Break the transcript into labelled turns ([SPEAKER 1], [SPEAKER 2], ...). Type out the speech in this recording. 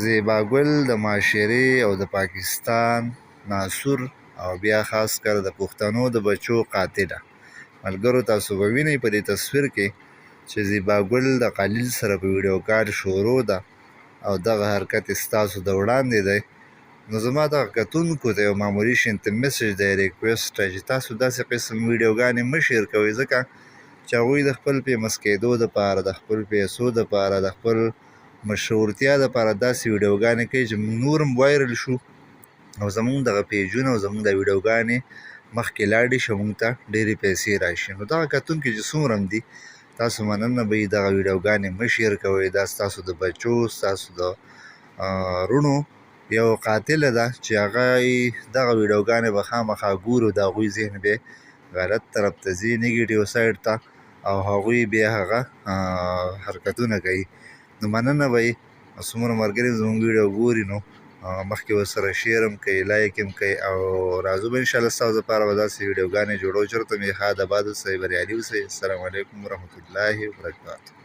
[SPEAKER 1] زیبا ګل د معاشرې او د پاکستان ناسور او بیا خاص کر د پښتنو د بچو قاتله. ملګرو، تاسو به وینئ په دې تصویر کې چې زیبا ګل د قلیل سره په ویډیو کال شروع ده او دغه حرکت ستاسو د وړاندې دی. نو زما دغه کتونکو ته یو معمولي شانته میسج دی، ریکویسټ دی چې تاسو داسې قسم ویډیوګانې مه شیر کوئ، ځکه چې هغوی د خپل فیمس کېدو دپاره، د خپل پیسو دپاره، د خپل مشهورتیا دپاره داسې ویډیوګانې کوي چې موږ نور هم وایرل شو او زمونږ دغه پیجونه او زمونږ د ویډیوګانې مخکې لاړې شي، موږ ته ډېرې پیسې راشي. نو دغه کتونکي چې څومره هم دي، تاسو مننه به وي، دغه ویډیوګانې مه شیر کوئ. دا ستاسو د بچو، ستاسو د وروڼو یو قاتله ده چې هغه دغه ویډیوګانې به خامخا ګورو، د هغوی ذهن به غلط طرف ته ځي، نیګیټیو سایډ ته، او هغوی بیا هغه حرکتونه کوي. نو مننه به یې څومره ملګري زموږ ویډیو ګوري، نو مخکې ورسره شیر هم کوي، لایک هم کوي، او راځو به انشاءالله ستاسو لپاره به داسې ویډیوګانې جوړو. چېرته مې ښاد اباد اوسئ، بریالي اوسئ. السلام علیکم ورحمت الله وبرکاته.